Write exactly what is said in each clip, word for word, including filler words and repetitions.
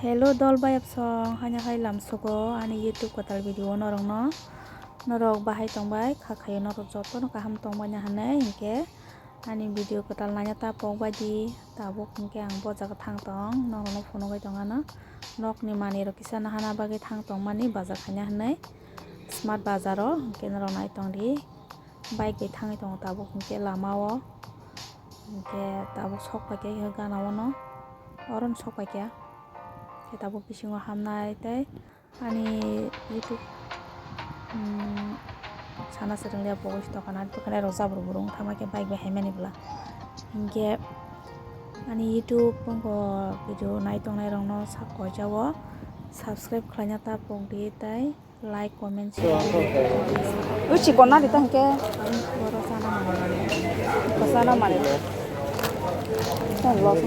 Hello dol bayapsong, haino hai lamsogo ani YouTube kwtal video norokno. Norok bahai tongbai, kha khayo norok jotono kaham tongbaina hinwi, hinkhe ani video kwtal naina ta pokbai di. Tabuk hinkhe ang bo jaga thang tong, norokno phunugwi tongano. Nokni manwirok kisa nahana bagwi thang tongmani bajar khaina hinwi, smart bazaro, hinkhe norok nai tongdi. Bike bai thangwi tongo tabuk hinkhe lamao, hinkhe tabuk sok paikha gana o no, oro no sok paikha, hinkhe tabuk bisingo hamnai tei ani YouTube, um, sana se rwngya bo oi tongkha na, bwkhanai rok jabra bwrwi wng thangma khe bike bai haimani bwla, hinkhe ani YouTube wngkha video nai tongnai rokno sak koijao subscribe khlaina ta pokdi tei. Like, comment, share. Ui, chikon na dita hingke. Oro sana mani. Sana mani. Tan los.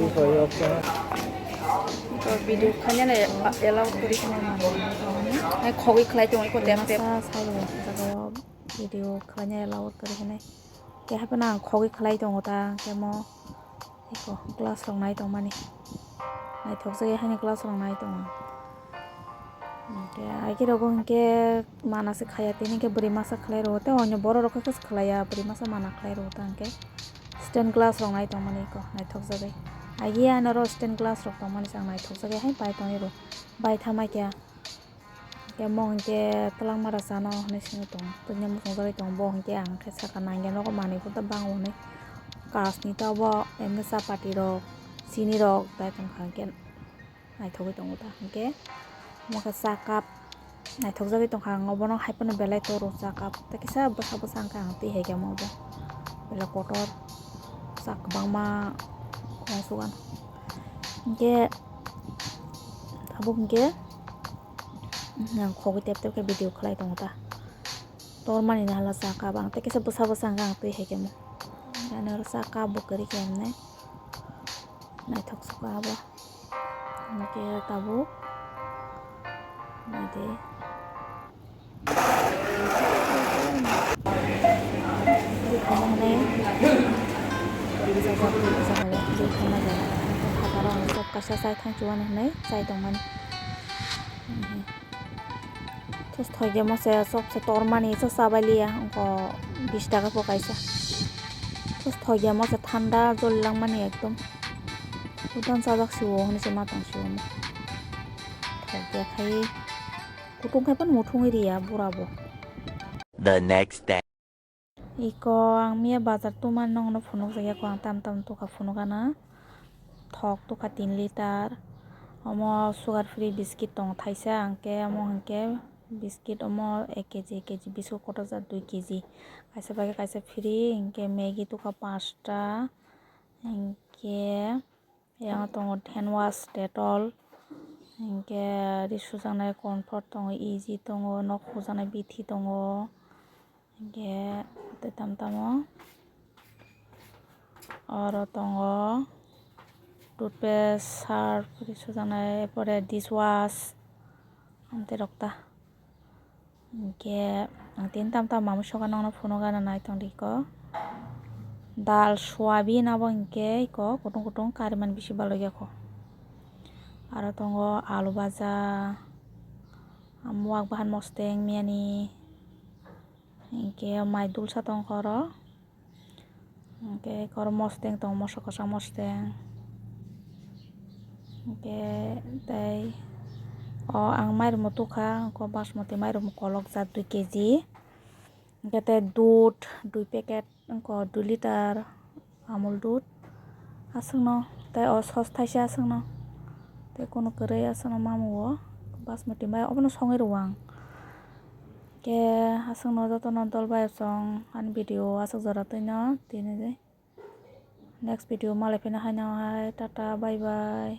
To video khanya na allow kori. Ai khogwi khlai tong iko tep tep. Sa, sa, video khanya allow kori hene. Keha phano ang khogwi khlai tongo ta, kemo eko glass rok nai tongmani, naithokjagwi haino glass rok nai tongo. Hinkhe aike rogo hinkhe mana se khaiya, tini hinkhe bwrwi masa khlai rwo, tei onyo borok rok khe khlaiya, bwrwi masa mana khlai rwo ta hinkhe stained glass rok nai tongmani eko naithokjagwi. Aige ano oro stained glass rok tongmani se ang naithokjagwi hai pai tongwi rwo, bai thamai khe. Hinkhe mo hinkhe twlangma rwchano hinwi sengwi tongo. Twini muchungjagwi tongo. Bo hinkhe ang khe saka nangya nogo manwi khe bango hinwi. Kasni ta obo emni chapati rok, chini rok dai tongkha hinkhe naithogwi tongo ta hinkhe. Omo khe cha cup naithokjagwi tongkha ang obono hai phano belai toro cha cup tei kisa bwsa bwsa hinkhe ang twi hai khe omo bo belai kotor cha kwbangma khwlainsukgano hinkhe tabuk hinkhe. Ang khogwi tep tep khe video khlai tongo ta. Tormani ni hala cha cup ang tei kisa bwsa bwsa hwnka ang twi hai khe mo. Ani oro cha cup bo kwrwi khe emne. Naithok sukha abo. Hinkhe tabuk. Naidi. Twi khama hinwi. Twi khama jaya. Phataro ang chop kaisa chai thang chuwano hinwi chai tongmani. Thos thoiya mo se chop se tormani se chabai liya, wngkha bish taka po kaisa. Thos thoiya mo se thanda joli langmani ekdom. Udang chajak siwo hinwi se ma tong siwo mo. Thoiya khai kutung khai pan muthungwi riya bura bo. The next day. Iko ang miya bazar tuma nongno phunukjakya ko ang tam tam tukha phunukana. Thok tukha tin liter. Omo sugar free biscuit tongo thaisa, hwnkhe omo hwnkhe biscuit omo ek kg, ek kg biscuit kotor jak dui kg. Kaisa bai khe kaisa free, hwnkhe Maggi tukha pasta, hwnkhe. Yang tongo hand wash, Dettol, hinkhe ri sujaknai comfort tongo, Easy tongo, nok hujaknai bithi tongo, hinkhe tei tamo tamo oro tongo toothpaste, surf ri sujaknai, er pore dish wash, amtwi rok ta. Hinkhe ang tini tam tam mamwi soka nokno phunukgana naitong di ko. Dal soyabin abo hinkhe iko kutung kutung kariman bisi balokya ko. Aro tongo alu baja, muak bahan mosteng miyani, hinkhe mai dulsa tongkha oro. Hinkhe oro mosteng tongo, moso kwcham mosteng. Hinkhe tei o ang mairum tukha, wngkha basmati mairum kolok jak dui kg. Hinkhe tei dudh dui packet, wngkha dui liter Amul dudh. Aswkno tei o sos thaisa aswkno. Tei kunu kwrwi aswkno mamu o basmati mai obono songwi rwo ang. Khe aswkno jotono dol bai chwng ani video aswk jora twino tini next video malai phina haino hai tata bye bye.